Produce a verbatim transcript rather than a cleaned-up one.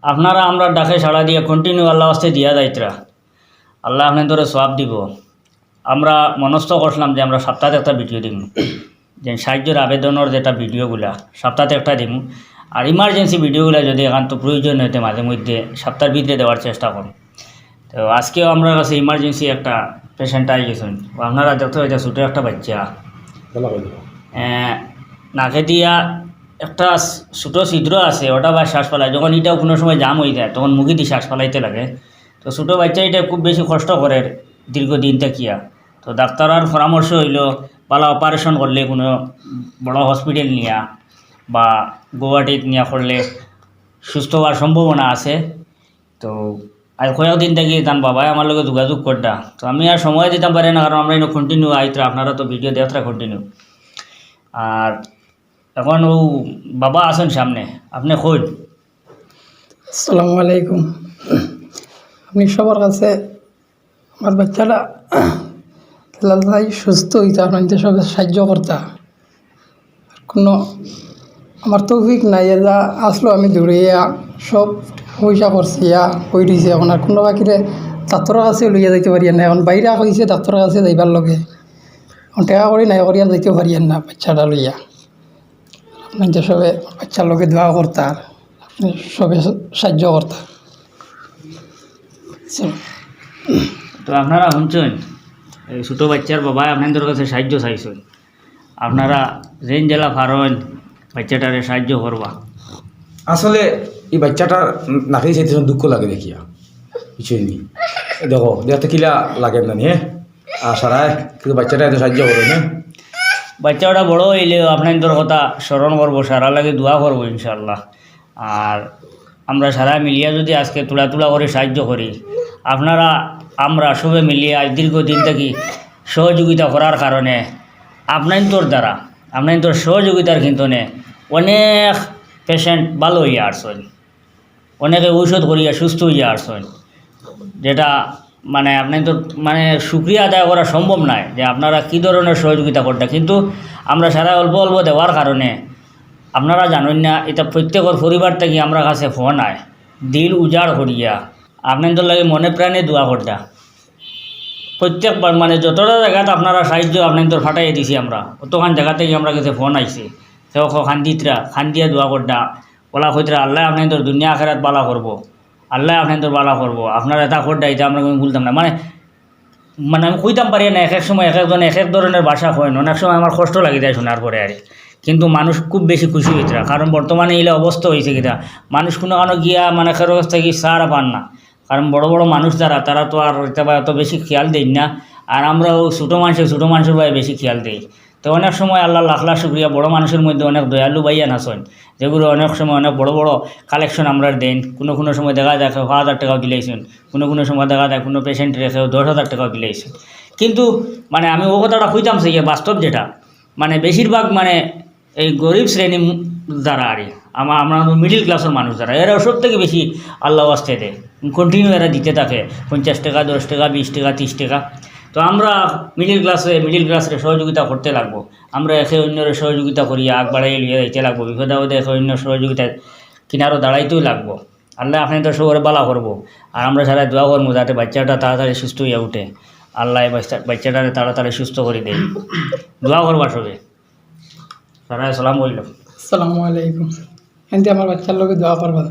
আপনারা আমরার ডাকে সাড়া দিয়া continue আল্লাহ ওয়াস্তে দিয়া যাইতরা, আল্লায় আপনাইন্তরে সওয়াব দিবো। আমরা মনস্থ করছিলাম যে আমরা সপ্তাত একটা video দিমু, যে সাহায্যর আবেদনর যেটা video গুলা সপ্তাত একটা দিমু। আর emergency video গুলা যদি একান্ত প্রয়োজন অয় তে মাঝে মধ্যে সপ্তার ভিতরে দেওয়ার চেষ্টা করমু। তো আজকেও আমরার কাছে emergency একটা patient আই গেছইন। ও আপনারা দেখতে পাইতা ছোট একটা বাচ্চা। এ, নাকে দিয়া একটা স-, ছোট ছিদ্র আছে, ওটা বা শ্বাস ফালায়। যখন ইটাও কুনু সময় জাম অই যায়, তখন মুখেদি শ্বাস ফালাইতে লাগে। তো ছোট বাচ্চা ইটা খুব বেশি কষ্ট করের দীর্ঘদিন থাকিয়া। তো ডাক্তারর পরামর্শ অইলো, ভালা operation করলে কুনু বড় hospital নিয়া বা গুয়াহাটিত নিয়া করলে সুস্থ অওয়ার সম্ভাবনা আছে। তো আজ কয়েকদিন থাকি তান বাবায় আমার লগে যোগাযোগ কররা। তো আমি আর সময় দিতাম পারি না, কারণ আমরা ইনো continue আইতরা, আপনারা তো video দেখতরা continue। আর এখন ও বাবা আছইন সামনে, আপনে কইন। আসসালামু আলাইকুম। আমি সবার কাছে আমার বাচ্চাটা লালাই সুস্থ অইতা, আপনাইনতে সবে সাহায্য করতা। আর কুনু আমার তৌফিক নাই, এলা আসলো আমি দৌড়াইয়া সব পয়সা করছি, ইয়া হই রইছে। এখন আর কুনু বাকিরে ডাক্তারর কাছে লইয়া যাইতে পারিয়ার না। এখন বাইরে কইছে ডাক্তারর কাছে যাইবার লগে, এখন টেকা করি নাই করিয়া যাইতে পারিয়ার না বাচ্চাটা লইয়া। আপনাইনতে সবে বাচ্চার লগে দোয়া করতা, সবে সাহায্য করতা। তো আপনারা হুনছইন, এই ছোট বাচ্চার বাবায় আপনাইনতর কাছে সাহায্য চাইছইন। আপনারা যেন যেলা পারইন বাচ্চাটারে সাহায্য করবা। আসলে এই বাচ্চাটার নাকে চাইতে দুঃখ লাগে দেখিয়া, বুঝছইন নি? দেখো, দেখতে কিলা লাগে না নি, হ্যাঁ? আর সারায় কিন্তু বাচ্চাটা এত সাহায্য করে না। বাচ্চাটা বড় অইলে আপনাইনতর কথা স্মরণ করবো, সারার লাগি দোয়া করবো ইনশাআল্লাহ। আর আমরা সারা মিলিয়া যদি আজকে থুড়া থুড়া করি সাহায্য করি, আপনারা আমরা সবে মিলিয়া আজ দীর্ঘদিন থাকি সহযোগিতা করার কারণে আপনাইনতর দ্বারা, আপনাইনতর সহযোগিতার কিন্তনে অনেক patient ভালা অইয়া আরছইন, অনেকে ঔষধ করিয়া সুস্থ অইয়া আরছইন, যেটা মানে আপনাইনতর মানে শুকরিয়া আদায় করা সম্ভব নায় যে আপনারা কি ধরনের সহযোগিতা কররা। কিন্তু আমরা সারা অল্প অল্প দেওয়ার কারণে আপনারা জানইন না, ইটা প্রত্যেকর পরিবার থাকি আমরার কাছে phone আয়, দিল উজাড় করিয়া আপনাইনতর লাগি মনে প্রাণে দোয়া কররা। প্রত্যেকবার মানে যতটা জাগাত আপনারা সাহায্য আপনাইনতর পাঠাইয়া দিছি আমরা, অতখান জাগা থাকি আমরার কাছে phone আইছে, কেউ কেউ কান্দিতরা, কান্দিয়া দোয়া কররা, ওলা কইতরা, "আল্লায় আপনাইনতর দুনিয়া আখেরাত ভালা করবো, আল্লায় আপনাইনতর ভালা করবো, আপনারা ইতা কররা, ইতা আমরা কুনু ভুলতাম না।" মানে মানে আমি কইতাম পারি না, এক এক সময় এক একজন এক এক ধরনের ভাষা কইন, অনেক সময় আমার কষ্ট লাগি যায় শোনার পরে আর। কিন্তু মানুষ খুব বেশি খুশি অইতরা, কারণ বর্তমানে ইলা অবস্থা অইছে কিতা, মানুষ কুনু কানো গিয়া মানে কারো কাছ থাকি সাহারা পার না, কারণ বড় বড় মানুষ যারা, তারা তো আর ইতা বা অত বেশি খেয়াল দেইন না, আর আমরাও ছোট মানষে ছোট মানষর বায় বেশি খেয়াল দেই। তো অনেক সময় আল্লার লাখ লাখ শুকরিয়া, বড় মানষর মধ্যে অনেক দয়ালু ভাইয়ান আছইন, যেগুলো অনেক সময় অনেক বড় বড় collection আমরারে দেইন। কুনু কুনু সময় দেখা যায় কেউ পাঁচ হাজার টেকাও দিলাইছইন, কুনু কুনু সময় দেখা যায় কুনু patient রে কেউ দশ হাজার টেকাও দিলাইছইন। কিন্তু মানে আমি ও কথাটা কইতাম চাই যে বাস্তব যেটা, মানে বেশিরভাগ মানে এই গরিব শ্রেণী যারা আর কি, আমা-, আমরা middle classর মানুষ যারা, এরা সব থাকি বেশি আল্লার ওয়াস্তে দেয়, continue এরা দিতে থাকে পঞ্চাশ টেকা, দশ টেকা, বিশ টেকা, তিরিশ টেকা। তো আমরা middle classরে, middle classরে সহযোগিতা করতে লাগবো। আমরা একে অন্যরে সহযোগিতা করিয়া আগ বাড়াইয়া লইয়া যাইতে লাগবো, বিপদে আপদে একে অন্যর সহযোগিতায় কিনারো দাঁড়াইতেও লাগবো। আল্লায় আপনাইনতর সবরে ভালা করবো। আর আমরা সারায় দোয়া করমু যাতে বাচ্চাটা তাড়াতাড়ি সুস্থ অইয়া উঠে। আল্লায় বাচ্চা-, বাচ্চাটারে তাড়াতাড়ি সুস্থ করি দেয়। দোয়া করবা সবে। সারায় সালাম কইলাম। আসসালামু আলাইকুম। এনতে আমার বাচ্চার লগে দোয়া করবা।